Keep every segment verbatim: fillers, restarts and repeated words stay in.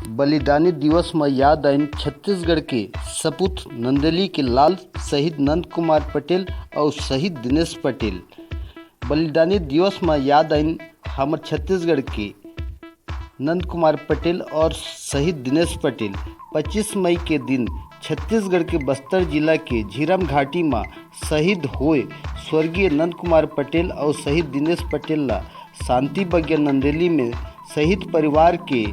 बलिदानी दिवस म याद आइन छत्तीसगढ़ के सपूत नंदेली के लाल शहीद नंद कुमार पटेल अउ शहीद दिनेश पटेल। बलिदानी दिवस म याद आइन हमर छत्तीसगढ़ के नंद कुमार पटेल और शहीद दिनेश पटेल। पच्चीस मई के दिन छत्तीसगढ़ के बस्तर जिला के झीरम घाटी म शहीद होए स्वर्गीय नंद कुमार पटेल और शहीद दिनेश पटेल ला शांति बगिया नंदेली में शहीद परिवार के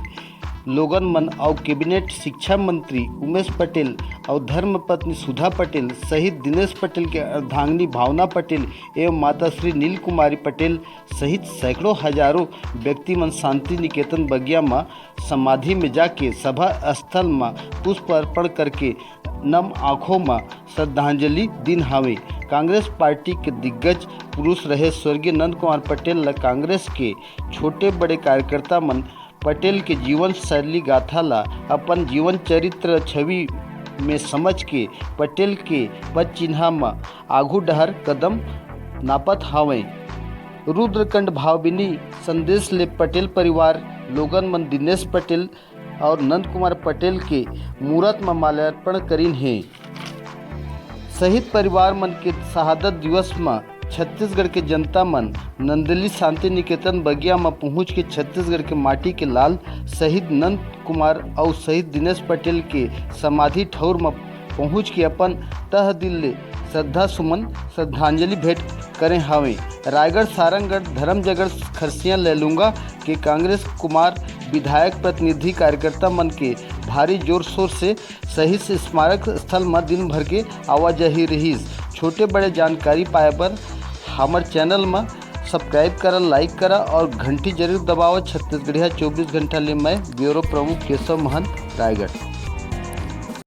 लोगन मन और कैबिनेट शिक्षा मंत्री उमेश पटेल और धर्मपत्नी सुधा पटेल, शहीद दिनेश पटेल के अर्धांगिनी भावना पटेल एवं माता श्री नील कुमारी पटेल सहित सैकड़ों हजारों व्यक्ति मन शांति निकेतन बगिया म समाधि में जाके सभा स्थल म पुष्प अर्पण करके नम आंखों म श्रद्धांजलि दिन हावे। कांग्रेस पार्टी के दिग्गज पुरुष रहे स्वर्गीय नंद कुमार पटेल ल कांग्रेस के छोटे बड़े कार्यकर्ता मन पटेल के जीवन शैली गाथा ला अपन जीवन चरित्र छवि में समझ के पटेल के पद चिन्हा म आघू डहर कदम नापत हावय। रुद्रकांड भावभीनी संदेश ले पटेल परिवार लोगन मन दिनेश पटेल और नंद कुमार पटेल के मूरत म माल्यार्पण करिन हे। शहीद परिवार मन के शहादत दिवस म छत्तीसगढ़ के जनता मन नंदली शांति निकेतन बगिया म पहुंच के छत्तीसगढ़ के माटी के लाल शहीद नंद कुमार अउ शहीद दिनेश पटेल के समाधि ठौर म पहुंच के अपन तह दिल ले श्रद्धा सुमन श्रद्धांजलि भेंट करे हावे। रायगढ़ सारंगढ़ धर्मजगढ़ खरसिया लैलूंगा के कांग्रेस कुमार विधायक प्रतिनिधि कार्यकर्ता मन के भारी जोर शोर से शहीद स्मारक स्थल म दिन भर के आवाजाही रहिस। छोटे बड़े जानकारी पाए बर हमर चैनल म सब्सक्राइब करा, लाइक करा और घंटी जरूर दबावा। छत्तीसगढ़िया चौबीस घंटा ले मैं ब्यूरो प्रमुख केशव महंत, रायगढ़।